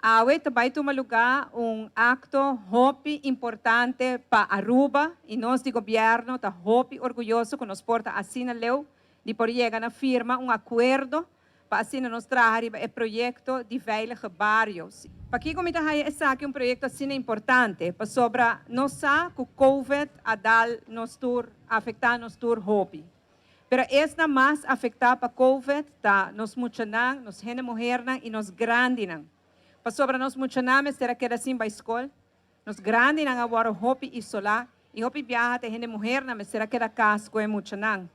Awe ta bay tuma lugar un acto hopi importante pa Aruba y nos di gobierno ta hopi orguyoso cu nos por ta asina leu di por yega na firma un acuerdo pa asina nos traha riba e proyecto di Veilige Barrios. Pakico mi ta haya esaki un proyecto asina importante? Pasobra nos sa cu Covid a dal nos tur, afecta nos tur hopi. Pero esnan mas afecta pa Covid ta nos muchanan, nos hende muhernan y nos grandinan. Pasobra nos muchanan mester a keda sin bay scol, nos grandinan a worde hopi isola y hopi biaha te hende muhernan mester a keda cas cu e muchanan.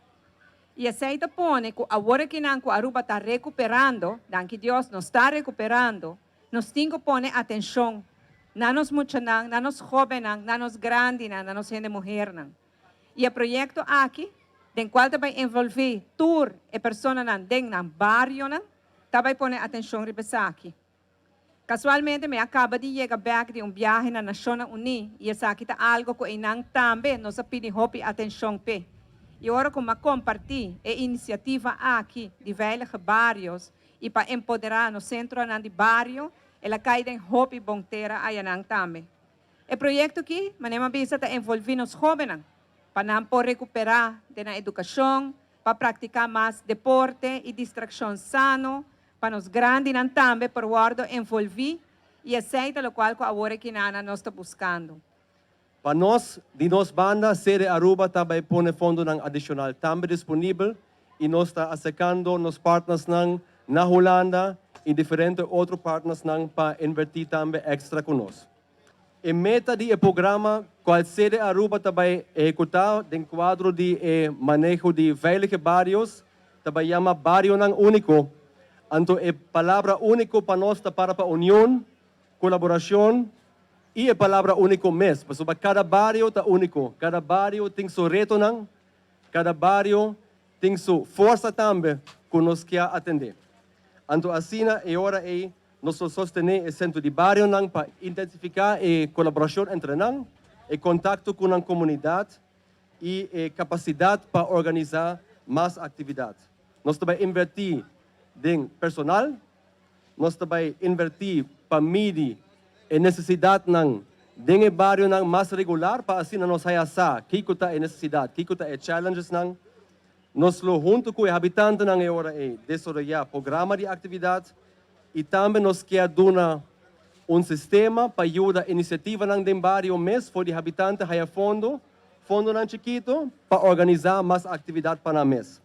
Y esey ta pone cu awor kinan cu Aruba ta recuperando, danki Dios nos ta recuperando, nos tin cu pone atencion na nos muchanan, na nos hobennan, na nos grandinan, na nos hende muhernan. Y e proyecto aki, den cual ta bay envolvi tur e personanan den nan barionan, ta bay pone atencion riba esaki. Casualmente mi a caba di yega back di un biahe na Nacionnan Uni y esaki ta algo cu einan tambe nos a pidi hopi atencion p'e. Y ora cu m'a comparti e iniciativa aki di Veilige Barrios y pa empodera nos centronan di bario, el a cay den hopi bon tera ayanan tambe. E proyecto aki, manera m'a bisa, ta envolvi nos hobennan pa nan por recupera den nan educacion, pa practica mas deporte y distraccion sano, pa nos grandinan tambe por wordo envolvi y esey ta locual cu awor akinan nos ta buscando. Pa nos, di nos banda, Cede Aruba tambe pone fondonan adicional tambe disponibel y nos ta acercando nos partners nan na Hulanda y diferente otro partners nan pa inverti tambe extra cu nos. E meta di e programa cual Cede Aruba tambe ehecuta den cuadro di e maneho di Veilige Barrios, tambe yama Barionan Unico. Anto e palabra unico pa nos ta para pa union, colaboracion y e palabra unico mes. Pasobra cada bario ta unico, cada bario tin su retonan, cada bario tin su forsa tambe cu nos kier atende. Anto asina e ora ey nos ta sostene e centro di barionan pa intensifica e colaboracion entre nan, e contacto cu e comunidad y e capacidad pa organisa mas actividad. Nos ta bay inverti den personal, nos ta bay inverti pa midi e necesidadnan den e barionan mas regular pa asina nos haya sa kico ta e necesidad, kico ta e challenges nan. Nos lo hunto cu e habitantenan e ora ey desaroya programa di actividad y tambe nos kier duna un sistema pa yuda iniciativanan den bario mes for di habitante haya fondo, fondonan chikito pa organisa mas actividad pa nan mes.